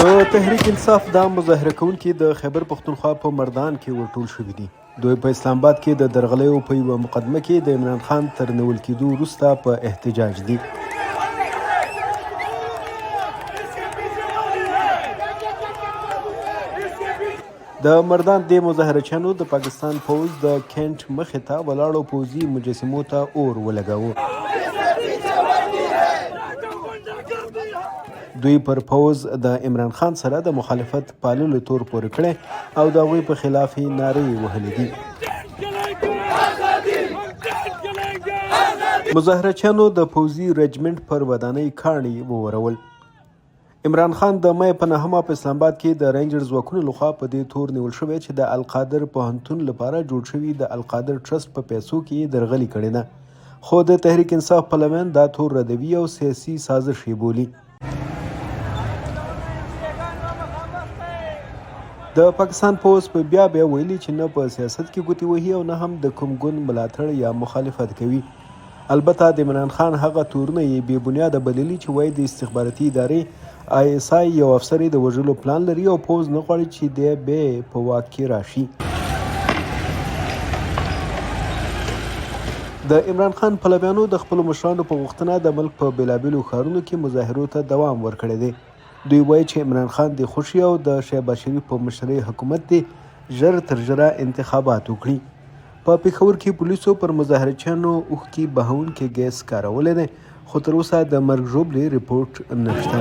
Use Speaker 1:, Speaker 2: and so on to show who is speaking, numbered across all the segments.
Speaker 1: د تحریک انصاف دا مظاهره کوونکي د خیبر پښتونخوا په مردان کې ورټول شوي دي. دوی په اسلام آباد کې د درغلیو په یوه مقدمه کې د عمران خان تر نیول کېدو وروسته په احتجاج دي. د مردان دې مظاهره چیانو د پاکستان پوځ د کینټ مخې ته ولاړو پوځي مجسمو ته اور ولګاوه. دوی پر پوځ د عمران خان سره د مخالفت پاللو تور پورې کړی او د هغوی په خلاف یې نارې وهلې دي. مظاهره چیانو د پوځي رجمنټ پر ودانۍ کاڼي وورول. عمران خان د مې په نهمه په اسلام آباد کې د رینجر ځواکونو لخوا په دې تور نیول شوی چې د القادر پوهنتون لپاره جوړ شوي د القادر ټرسټ په پیسو کې یې درغلي کړې ده، خو د تحریک انصاف پلویان دا تور ردوي او سیاسي سازش یې بولي. د پاکستان پوځ په بیا بیا ویلي چې نه په سیاست کې ګوتې وهي او نه هم د کوم ګوند ملاتړ یا مخالفت کوي. البته د عمران خان هغه تورونه یې بې بنیاده بللي چې وایي د استخباراتي ادارې آی ایس آی یو افسر یې د وژلو پلان لري او پوځ نه غواړي چې دی بیا په واک کې راشي. د عمران خان پلویانو د خپلو مشرانو په غوښتنه د ملک په بېلابېلو ښارونو کې مظاهرو ته دوام ورکړی دی. دوی وایي چې عمران خان دې خوشي او د شهباز شریف په مشرۍ حکومت دې ژر تر ژره انتخابات وکړي. په پېښور کې پولیسو پر مظاهره چیانو اوښکې بهوونکی ګیس کارولی دی، خو تر اوسه د مرګ ژوبلې رپورټ نشته.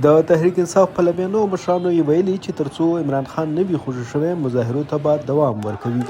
Speaker 1: د تحریک انصاف پلویانو او مشرانو یې ویلي چې تر څو عمران خان نه وي خوشې شوی، مظاهرو ته به دوام ورکوي.